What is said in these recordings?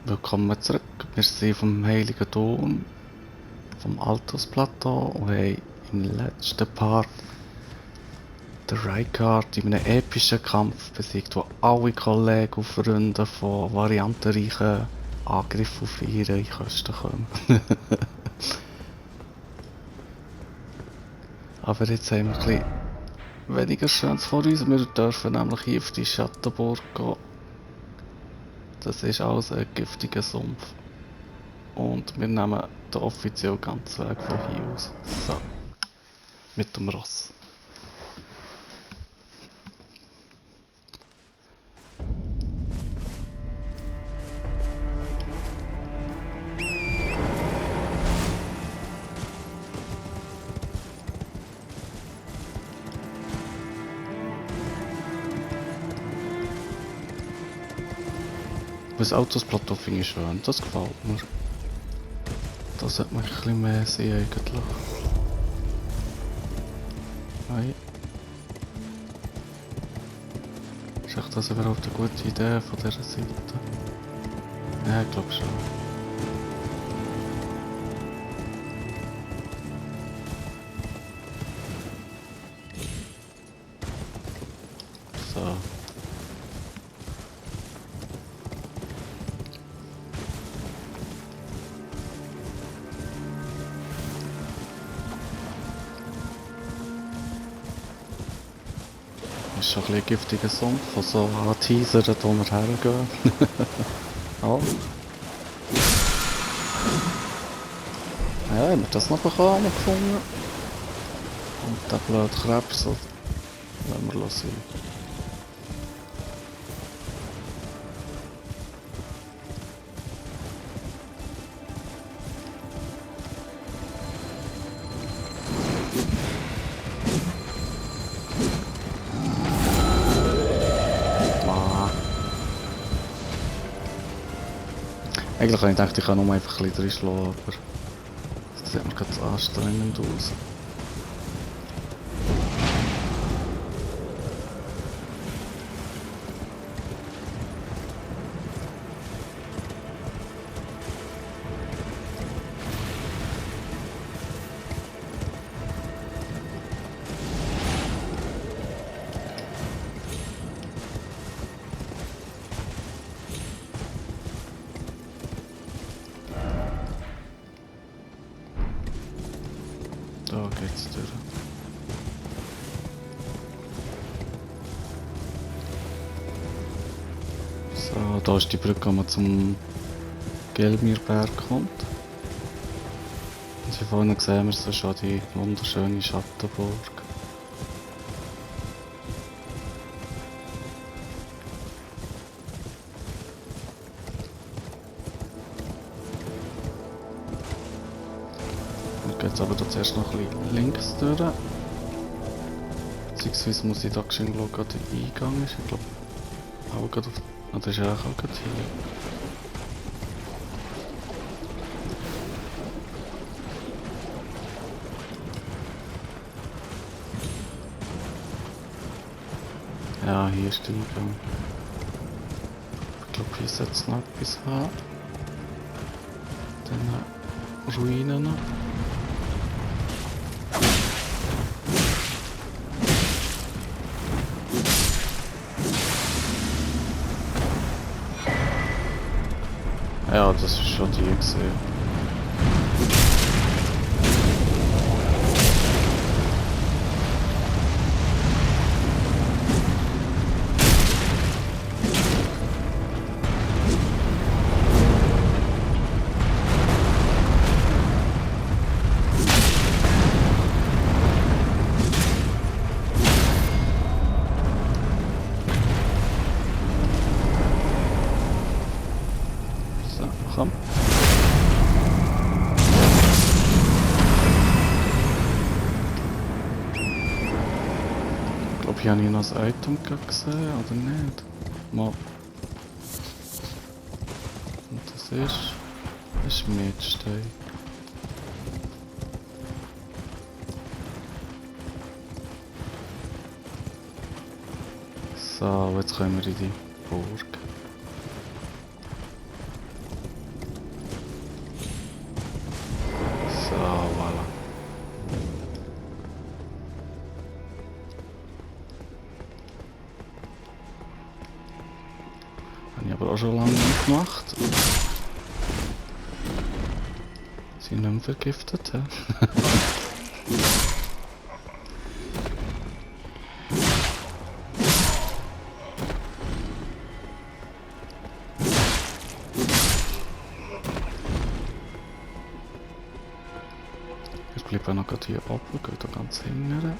Willkommen zurück. Wir sind vom Heiligen Dom, vom Altos-Plateau und haben im letzten Part den Rykard in einem epischen Kampf besiegt, wo alle Kollegen und Freunde von variantenreichen Angriffen auf ihre Kosten kommen. Aber jetzt haben wir ein bisschen weniger Schönes vor uns. Wir dürfen nämlich hier auf die Schattenburg gehen. Das ist alles ein giftiger Sumpf. Und wir nehmen den offiziellen ganzen Weg von hier aus. So, mit dem Ross. Das Autosplateau finde ich schön, das gefällt mir. Das sollte man ein bisschen mehr sehen eigentlich. Nein. Ist echt das überhaupt eine gute Idee von dieser Seite? Ja, ich glaube schon. So. Ist schon ein bisschen giftiger Sumpf, von so anteasern, wo wir hergehen. Oh. Ja, haben wir das noch bekommen gefunden. Und der blöde Krebs, lassen wir sein. Eigentlich habe ich gedacht, ich kann nur einfach ein bisschen reinschlagen, aber das sieht mir ganz anstrengend aus. Da geht's durch. So, da ist die Brücke, wo man zum Gelmirberg kommt. Und hier vorne sehen wir so schon die wunderschöne Schattenburg. Wir gehen jetzt aber da zuerst noch ein bisschen links durch. Beziehungsweise muss ich da geschwind schauen, wo der Eingang ist. Ich glaube, auch gerade auf... Ah, das ist ja auch gerade hier. Ja, hier ist der Eingang. Ich glaube, hier sollte es noch etwas haben. Dann Ruinen noch. Ja, das ist schon die gesehen. So, komm. Ich glaube, hier habe ich noch ein Item gesehen, oder nicht? Mal. Und das ist Metstein. So, jetzt kommen wir in die Burg. auch schon lange nicht gemacht. Sie nicht mehr vergiftet, hä? Ich bleibe noch gerade hier oben, gehe da ganz hinten.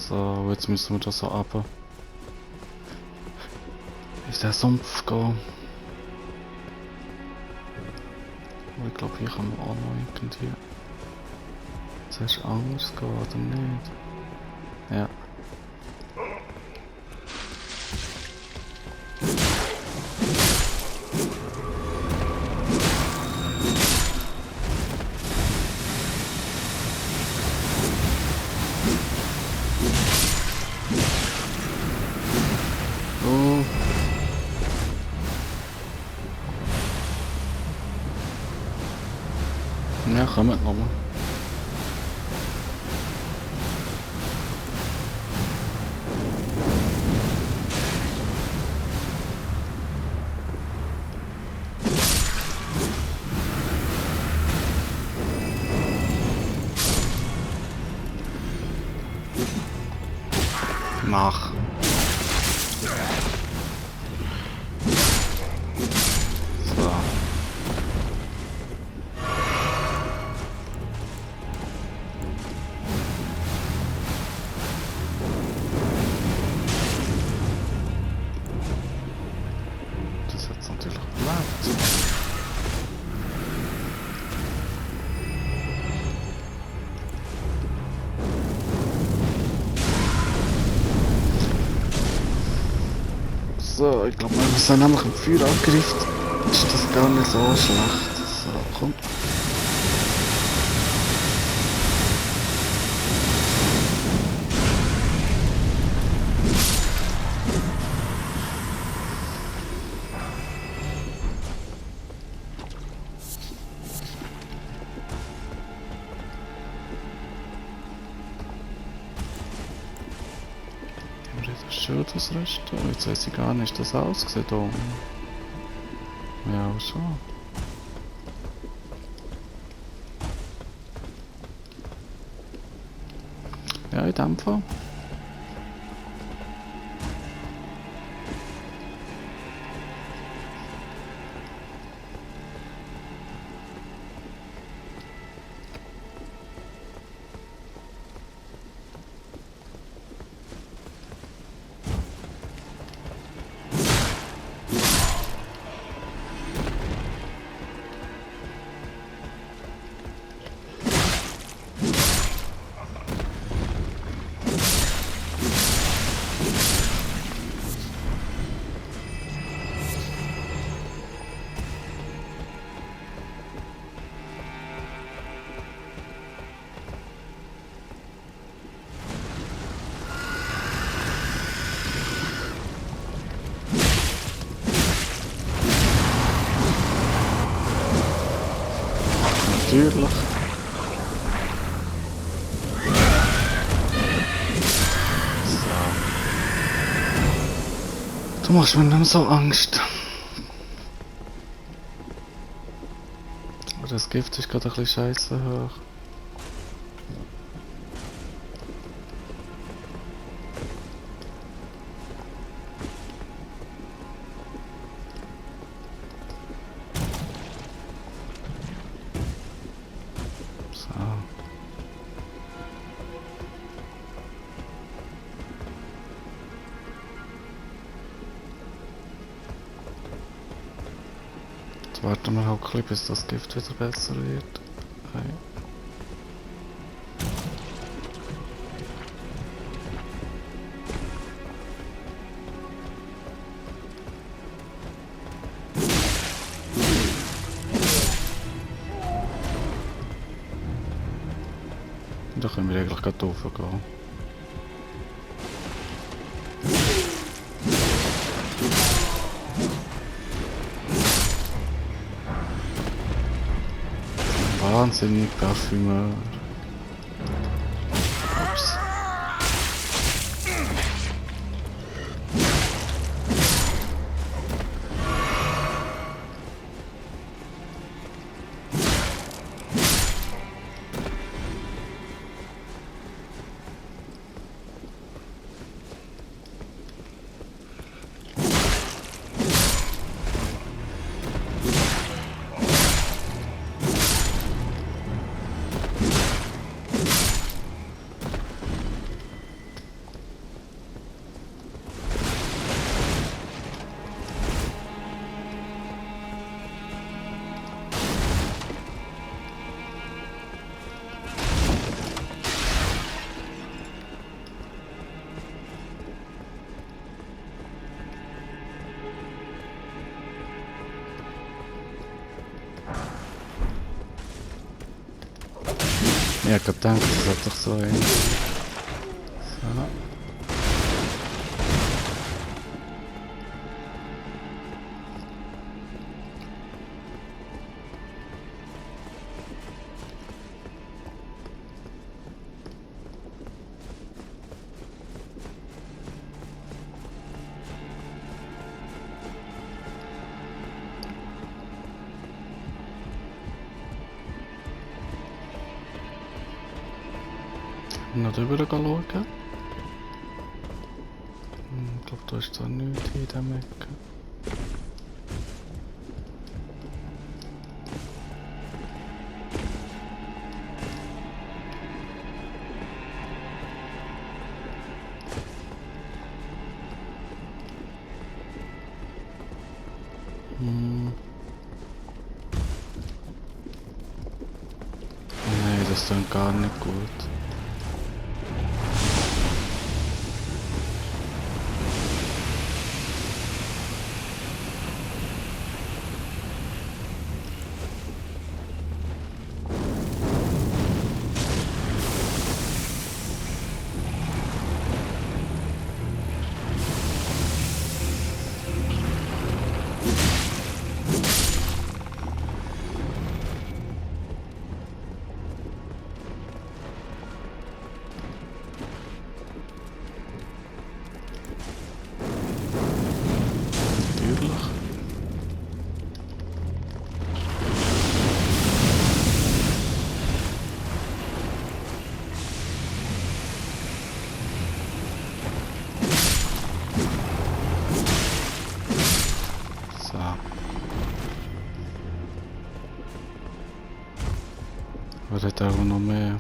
So, jetzt müssen wir da so runter. Ist der Sumpf gehen? Aber ich glaube, hier kann man auch noch irgendwie. Zuerst anders gehen, oder nicht? Ja. Oh. Ja, kommt nochmal. Nach. So. Das hat's natürlich geklappt. So, ich glaube, wenn man so nämlich im Feuer angreift, ist das gar nicht so schlecht. So, komm. Schön das Rest. Jetzt weiß ich gar nicht, das aussieht da oben. Ja, schon. Ja, in dem Fall. Natürlich. So. Du machst mir nicht so Angst. Aber das Gift ist gerade ein bisschen scheiße hoch. Warten wir halt ein bisschen, bis das Gift wieder besser wird. Hey. Da können wir eigentlich gerade raufgehen. Wahnsinnig Parfümeur. Ups. Ja, hab gedacht, das hat doch so ein... So. Noch drüber schauen. Ich glaube, da ist da nichts in diesem Ecke. Nein, das klingt gar nicht gut. Natürlich. So. Was hat er auch noch mehr?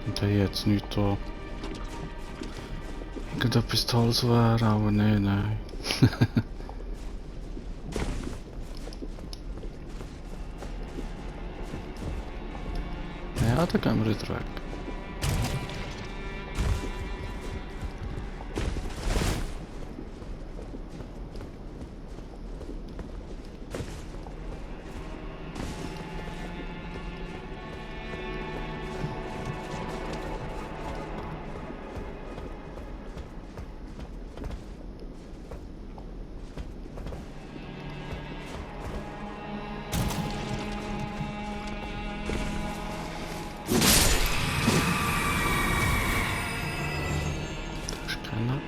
Und hier jetzt nicht da. Irgendetwas Tolles wäre, aber nein. Ja, da gehen wir wieder weg. Keiner.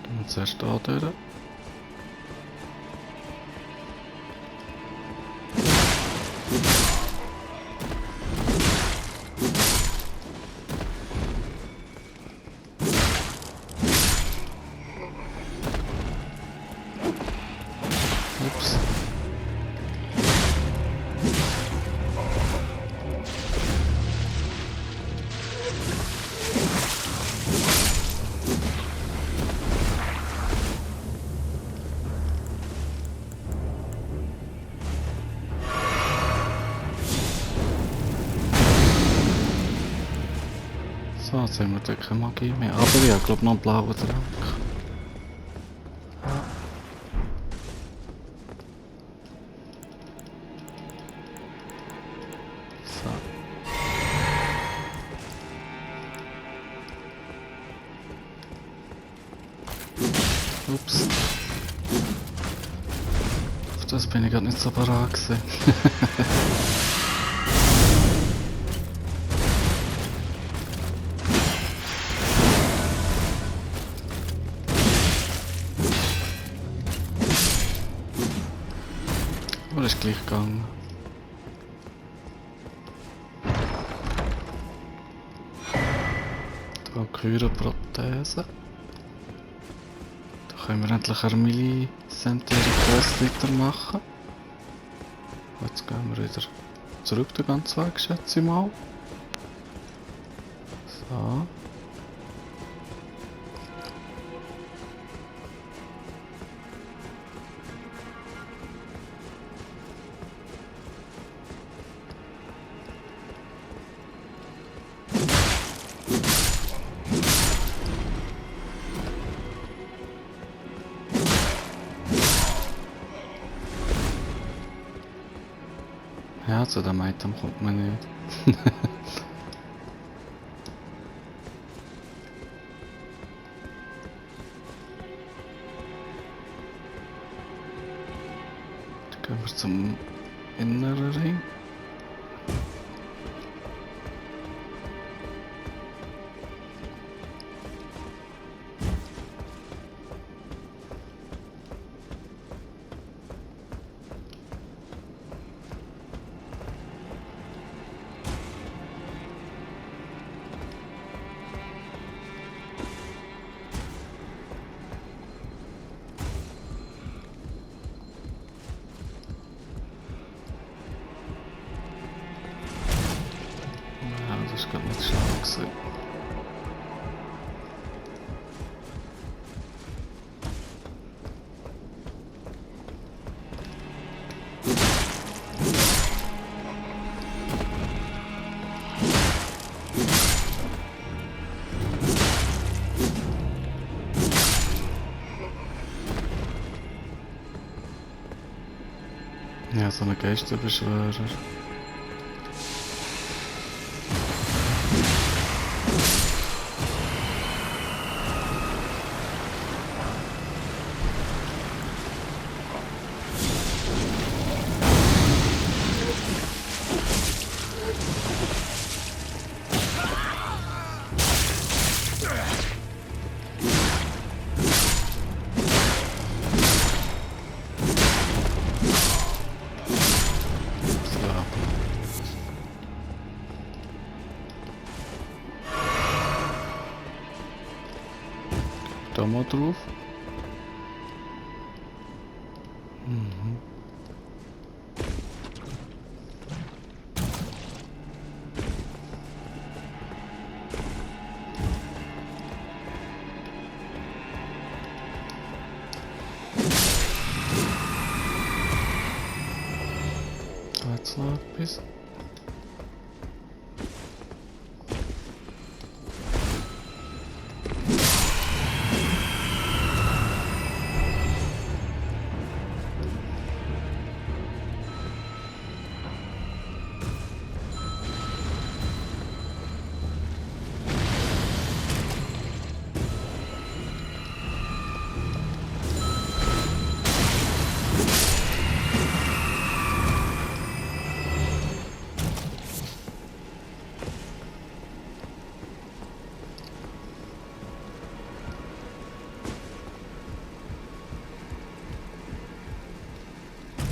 Gehen wir zuerst da durch. Ups. jetzt haben wir da keine Magie mehr. Aber ja, ich glaube noch einen blauen Trank. So. Ups. Auf das bin ich gerade nicht so parat gewesen. Aber ist gleich gegangen. Valkyrie-Prothese. Da können wir endlich eine Milli-Cent-Quest weitermachen. Jetzt gehen wir wieder zurück den ganzen Weg, schätze ich mal. So. Ja, zu dem Item kommt man nicht. Dann gehen wir zum inneren Ring. Ja, das ist gerade nicht schlau gewesen. Ja, so ein Geisterbeschwörer. Da mal drauf. Mhm. Da jetzt noch etwas.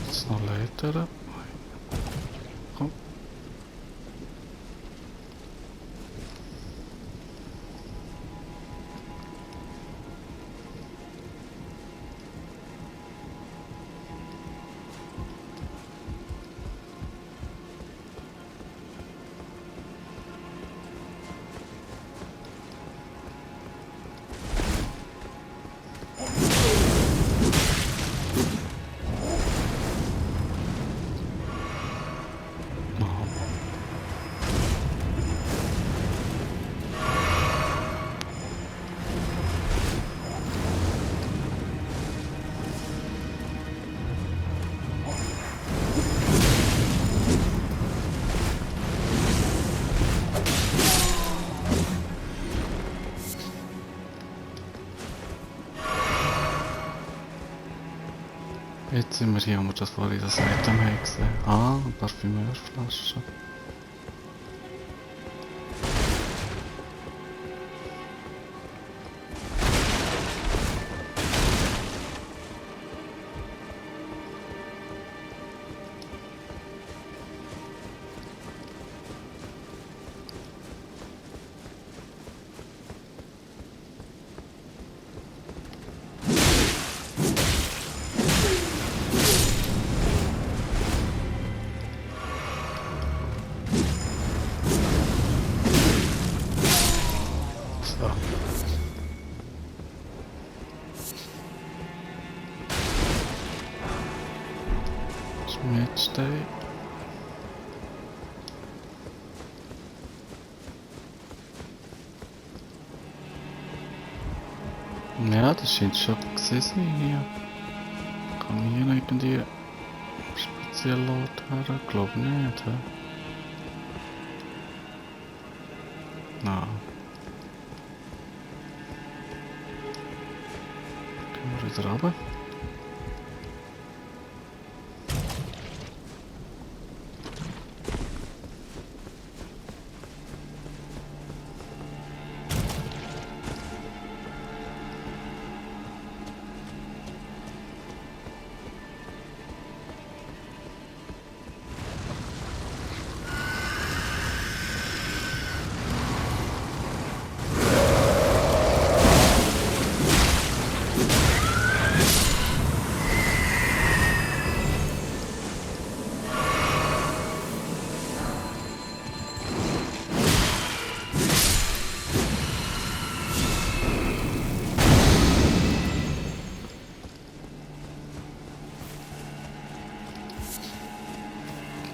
Jetzt noch Leiter. Komm. Jetzt sind wir hier, wo wir das vorhin das Item haben gesehen. Ah, eine Parfümörflasche. So. Schmiedstein. Ja, das scheint schon gewesen sein hier. Kann hier noch irgendwie speziell Ort her? Glaub nicht, hä? Nein. Gehen wir wieder runter.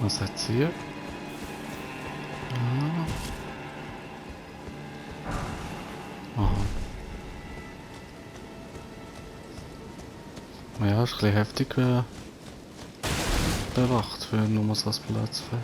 Was hat's hier? Ah. Aha. Ja, ist ein bisschen heftig bewacht für nur so ein Platzfeld.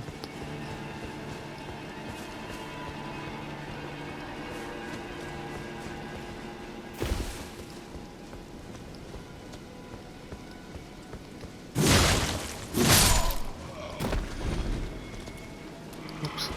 Ups.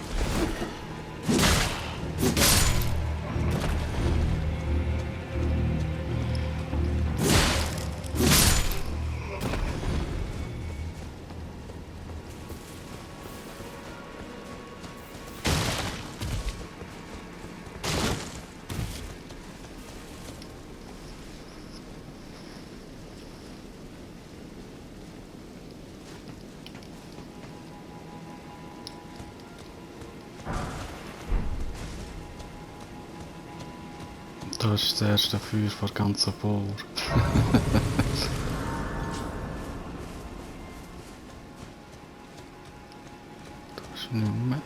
Das ist das erste Feuer vor der ganzen Burg. Das ist nicht mehr.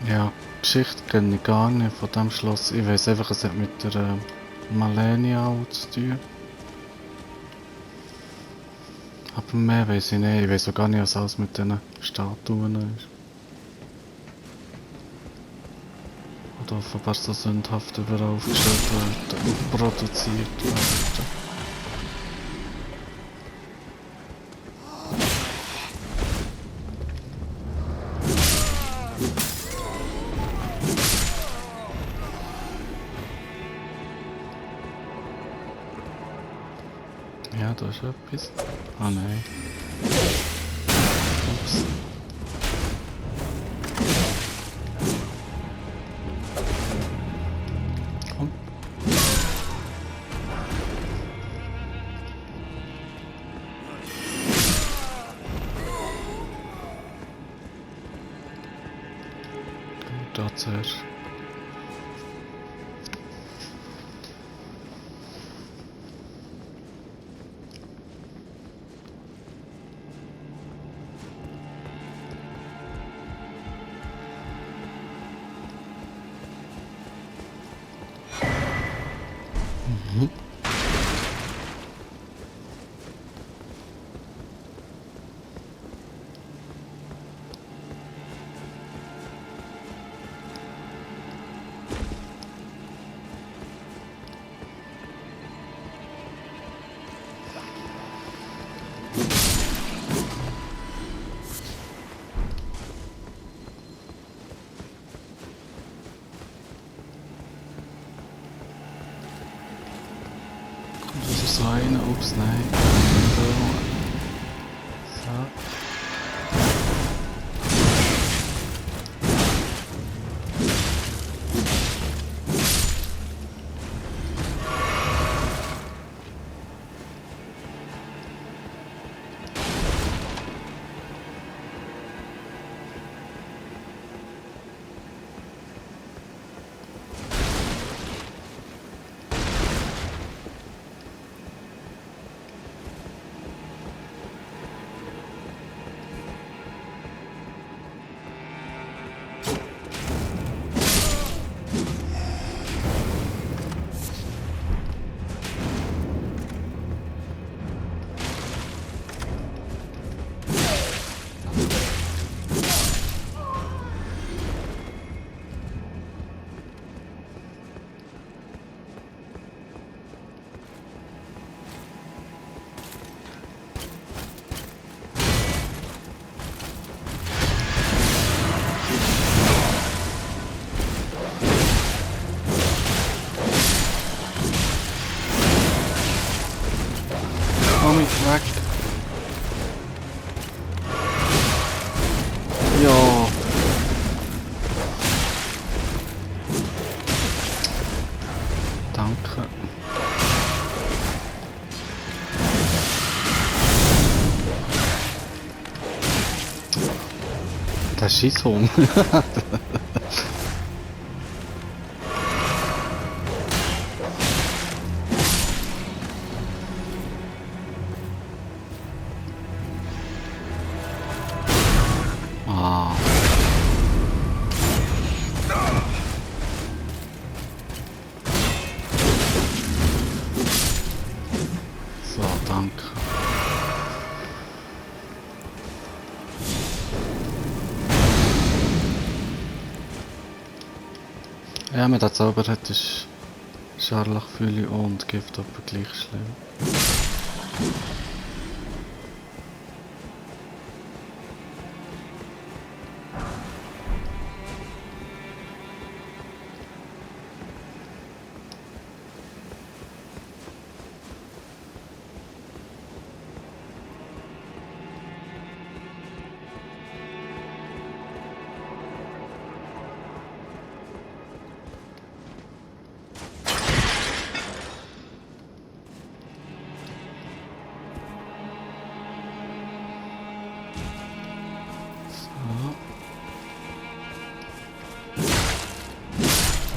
Ja, Geschichte kenne ich gar nicht von dem Schloss. Ich weiß einfach, es hat mit der Malenia auch zu tun. Aber mehr weiß ich nicht. Ich weiß auch gar nicht, was alles mit diesen Statuen ist. Oder offenbar so sündhaft überall aufgestellt werden und produziert werden. Ja, da ist etwas. Ah nein. Ups. Komm. zuerst. Mhm. Das ist so einer. Ups, nein. So. Komm ich weg. Ja. Danke. Der Schießhund. Ah. So, danke. Ja, mit der Zauber hat ist Scharlachfühle und Gift aber gleich schlimm.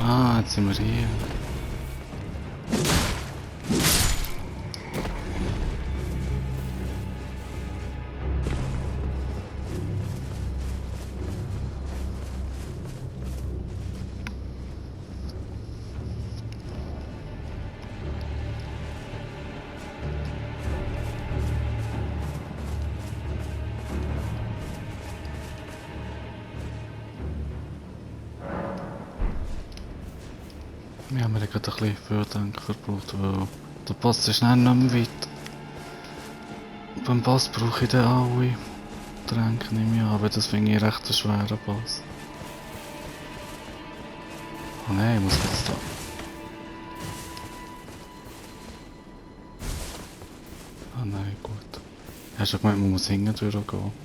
Ah, jetzt sind wir hier. Wir haben gerade ein bisschen Vordenker verbraucht, weil der Boss ist nicht mehr weit. Beim Boss brauche ich dann alle Tränke nicht mehr, aber das finde ich recht einen schweren Boss. Oh nein, ich muss jetzt da. Ah nein, gut. Hast du gemeint, man muss hinten durchgehen?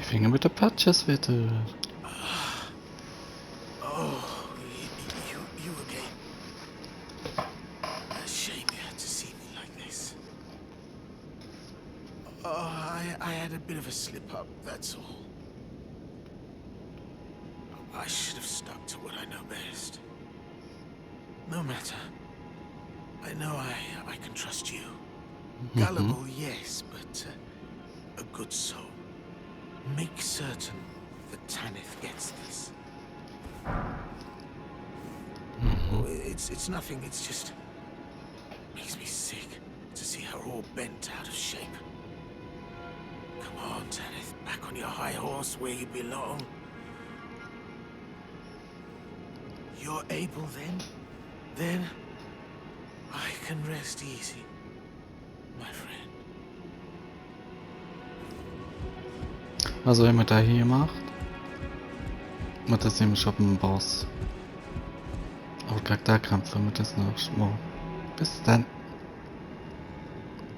Finger mit den Patches wieder. Oh, you again. A shame you had to see me like this. Oh, I had a bit of a slip up, that's all. I should have stuck to what I know best. No matter. I know I can trust you. Gullible, yes, but a good soul. Make certain that Tanith gets this. Oh, it's nothing, it's just... makes me sick to see her all bent out of shape. Come on, Tanith, back on your high horse where you belong. You're able then? Then I can rest easy, my friend. Also wenn man das hier macht, und dann sind wir schon beim Boss. Aber gegen den kämpfen wir das nächste Mal. Bis dann.